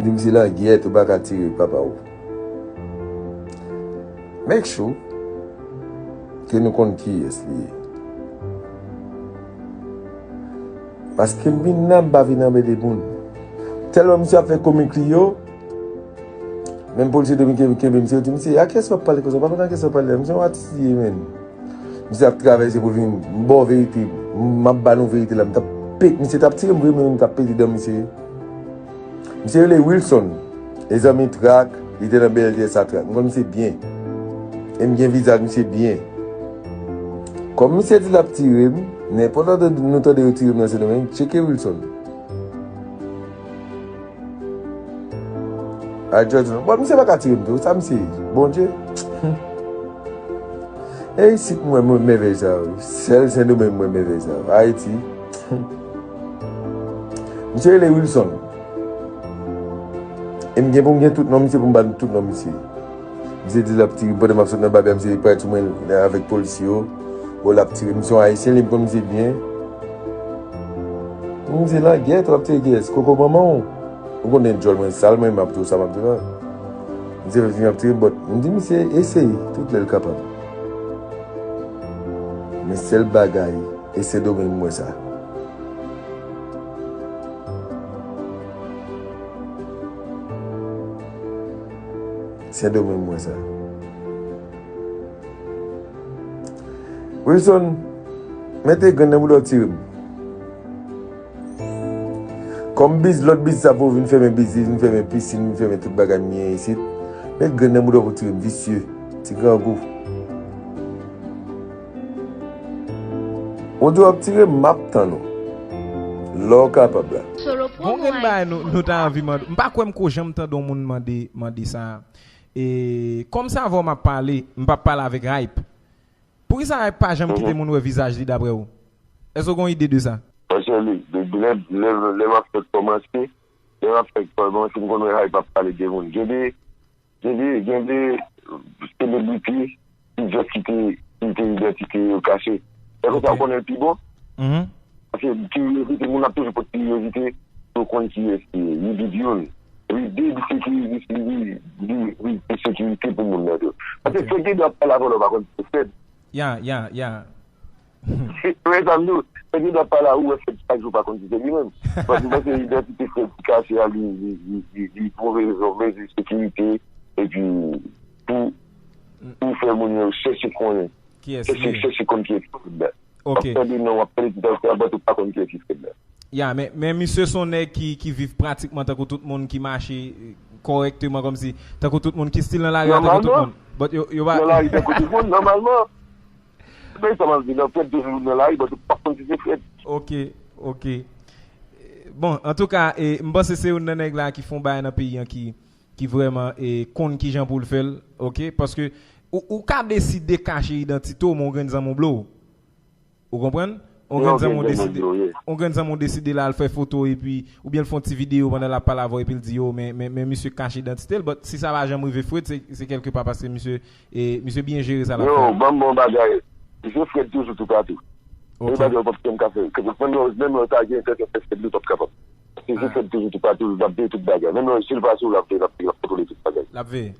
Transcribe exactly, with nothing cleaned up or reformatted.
Di misye langyèt, ou pa ka tire papa w. Make sure ke nou konn kiyès li ye. Paske m vin la, m pa vin anmède moun. Tèlman misye ap fè komik li yo, menm polisye dominiken yo kenbe misye, yo di, "Misye, a kiyès w ap pale konsa? W pa konn a kiyès w ap pale la? Misye yon atis li ye, menn." Misye ap travay se pou vin m ba w verite. M ap ba nou verite la. M t ap pete, misye t ap tire m vre, men m t ap pete dan misye. Misye rele Wilson. E zanmi Trak, li te nan B L T S a Trak. M konn misye byen. E m gen vizaj misye byen. Kòm misye di l ap tire m, nenpòt lè nou tande yo tire m nan Sendomeng, tcheke Wilson. Ay, Jòj, non. Bon, misye pa ka tire m tou. Sa misye ye? Bondye. E isit mwen, mwen mèvèy sa yo. Sèl Sendomeng mwen mèvèy sa yo. Ayiti. Misye rele Wilson. E m gen pou m gen tout non misye, pou m ba nou tout non misye. Misye di l ap tire m pandan m ap sot nan babè, misye pral sou mwen avèk polisye yo. Bon, l ap tire m. Misye yon ayisyen, li, m konn misye byen. Misye langyèt, w ap tire kiyès? Koko manman w. Ou konnen djòl mwen sal, mwen, m ap di w sa, m ap di w la. Misye vin ap tire m, but m di misye eseye tout lè l kapab. Men sèl bagay, e Sendomeng m wè sa. Sendomeng m wè sa. Wilson, mete grenn nan bouda w tire m. Kòm biz, lòt biz sa pou vin fèmen biznis, vin fèmen pisin, vin fèmen tout bagay m gen isit. Met grenn nan bouda w pou tire m, visye, ti grangou. Ou di w ap tire m, m ap tann ou. Lè w kapab la. Gon grenn bagay nou, nou ta anvi mande. M pa kwè m ko janm tande yon moun mande, mande sa. E, kòm sa avè w m ap pale, m p ap pale avèk hype. Poukisa hype pa janm kite moun wè vizaj li daprè w? Èske w gen yon ide de sa? Paske li, li, lè, lè, lè m ap fèk kòmanse, lè m ap fèk kòmanse, m konn wè hype ap pale de moun. Gen de, gen de, gen de selebriti ki jis kite, kite idantite yo kache. E konsa w konnen l pi bon. Paske kiryozite, moun ap toujou pot kiryozite pou konn kiyès li ye. Li vin youn. Epi de, li sekirite, li, li, li, li sekirite pou moun nan tou. Paske fèk gen dwa pale avè w lè w pa konn ki se fèk. Ya, ya, ya. Mezanmi, fèk gen dwa pale a ou wè fèk chak jou pa konn ki se li menm. Paske, paske idantite fèk ki kache a, li, li, li, li, li pran rezon, mezi sekirite, epi pou, pou fè moun yo chèche konnen. Kiyès li ye? Chèche, chèche konn kiyès ki fèk la. Ok. W ap tande non, w ap tande tout sa, but ou pa konn kiyès ki fèk la. Ya, men, men misye se yon nèg ki, ki viv pratikman tankou tout moun, ki mache, eh, kòrèkteman, kòmsi, tankou tout moun, ki still nan lari a tankou tout moun. Nòmalman. But yo, yo pa nan lari tankou tout moun, nòmalman. Men sa m ap di, nan fèt toujou nan lari, but ou p ap konn si se fèt. Ok, ok. Bon, antouka, eh, m panse se youn nan nèg la ki fè yon bagay nan peyi an ki, ki vrèman, eh, konn kijan pou l fè l, ok? Paske ou, ou ka deside kache idantite w, men yon grenn zanmi w blow. Ou konprann? On grenn zanmi w deside, on grenn zanmi w deside la al fè foto epi, oubyen l fè yon ti videyo pandan l ap pale avè w epi l di yo, men, men, men misye kache idantite l, but si sa pa janm rive Fred, se, se kèlke pa paske misye, e, misye byen jere sa l ap fè a. Yo, ban m bon bagay. Misye Fred toujou toupatou. Ok. E bagay w p ap janm ka fè. Ke menm lè, menm lè w ta gen entansyon fè Fred li, w p ap kapab. Paske se Fred toujou toupatou, l ap veye tout bagay. Menm lè si l pa sou w, l ap veye, l ap veye, l ap kontwole tout bagay. L ap veye.